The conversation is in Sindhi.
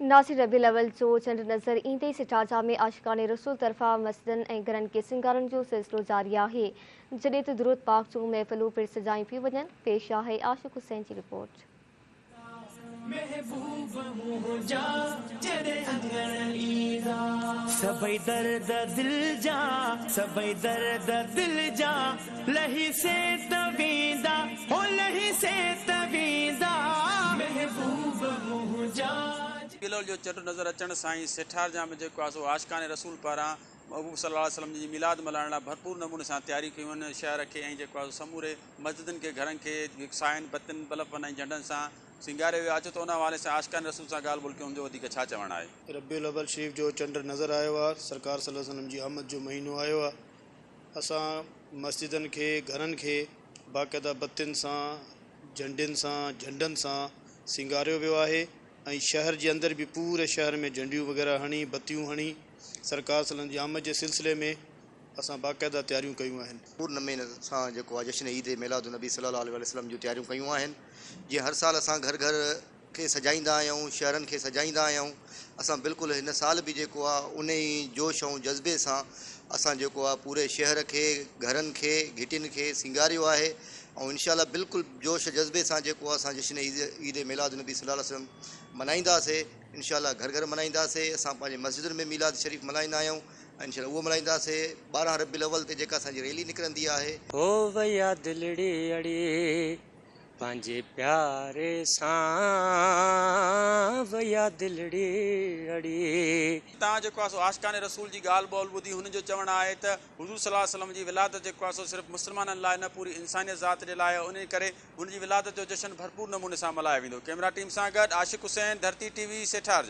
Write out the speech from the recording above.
ناصر ربيع الاول جو چنڊ نظر ايندي ئي سٽاجا ۾ عاشقان رسول طرفان مسجدن ۽ گهرن کي سينگارڻ جو سلسلو جاري آهي، جڏهن ته درود پاڪ جون محفلون پڻ سجايون پيون وڃن، پيش آهي عاشق حسين جي رپورٽ. محبوب منهنجا جڏهن اڱڻ ايندا. سڀئي درد دل جا سڀئي درد دل جا لهي سي ته ويندا هو لهي سي ته ويندا محبوب منهنجا. بلول جو چنڊ نظر اچڻ سان ئي سيٺارجا ۾ جيڪو آهي سو عاشقان رسول پاران محبوب صلي الله عليه وسلم جي ميلاد ملهائڻ لاء ڀرپور نموني سان تياريون ڪيون وڃن شهر کي ۽ جيڪو آهي سو سموري مسجدن کي گهرن کي ساين بتين بلفن ۽ جهنڊن سان سينگاريو ويو آهي اچو ته ان حوالي سان عاشقان رسول سان ڳالهه ٻولهه ڪيون ان جو وڌيڪ ڇا چوڻ آهي. ربيع الاول شريف جو چنڊ نظر آيو آهي سرڪار صلي الله عليه وسلم جي آمد جو مهينو آيو آهي اسان مسجدن کي گهرن کي باقاعده بتين سان جهنڊين سان جهنڊن سان سينگاريو ويو آهي ۽ شهر جي اندر به پوري شهر ۾ جهنڊيون وغيره هڻي بتيون هڻي سرڪار صلعم جي آمد جي سلسلي ۾ اسان باقاعده تياريون ڪيون آهن. پور نموني سان جيڪو آهي جشن عيد ميلاد النبي صلي الله عليه وسلم جون تياريون ڪيون آهن جيئن هر سال اسان گهر گهر کي سجائيندا آهيون شهرن کي سجائيندا آهيون اسان بلڪل هن سال به جيڪو آهي ان ئي جوش ۽ جذبي سان اسان جيڪو آهي پوري شهر کي گهرن کي گهٽين کي سينگاريو آهي ۽ انشاء الله بلڪل جوش جذبي سان جيڪو آهي اسان جشن عيد عيد ميلاد النبي صلي الله عليه وسلم ملهائينداسي انشاء الله گهر گهر ملهائينداسي اسان پنهنجي مسجدن ۾ ميلاد شريف ملهائيندا آهيون ۽ انشاء الله اهو ملهائينداسي 12 ربيع الاول تي جيڪا اسان جي ريلي نڪرندي آهي. هو ويا دلڙي اڙي پنهنجي پياري سان ويا دلڙي اڙي. تان جيڪو آهي سو عاشقان رسول جي ڳالهه ٻولهه ٻڌي هنن جو چوڻ آهي ته حضور صلي الله عليه وسلم جي ولادت جيڪو آهي سو صرف مسلمانن لاء نه پوري انسانيت ذات جي لاء آهي انهي ڪري هن جي ولادت جو جشن ڀرپور نموني سان ملهايو ويندو ڪئميرا ٽيم سان گڏ عاشق حسين ڌرتي ٽي وي سيٺارجا.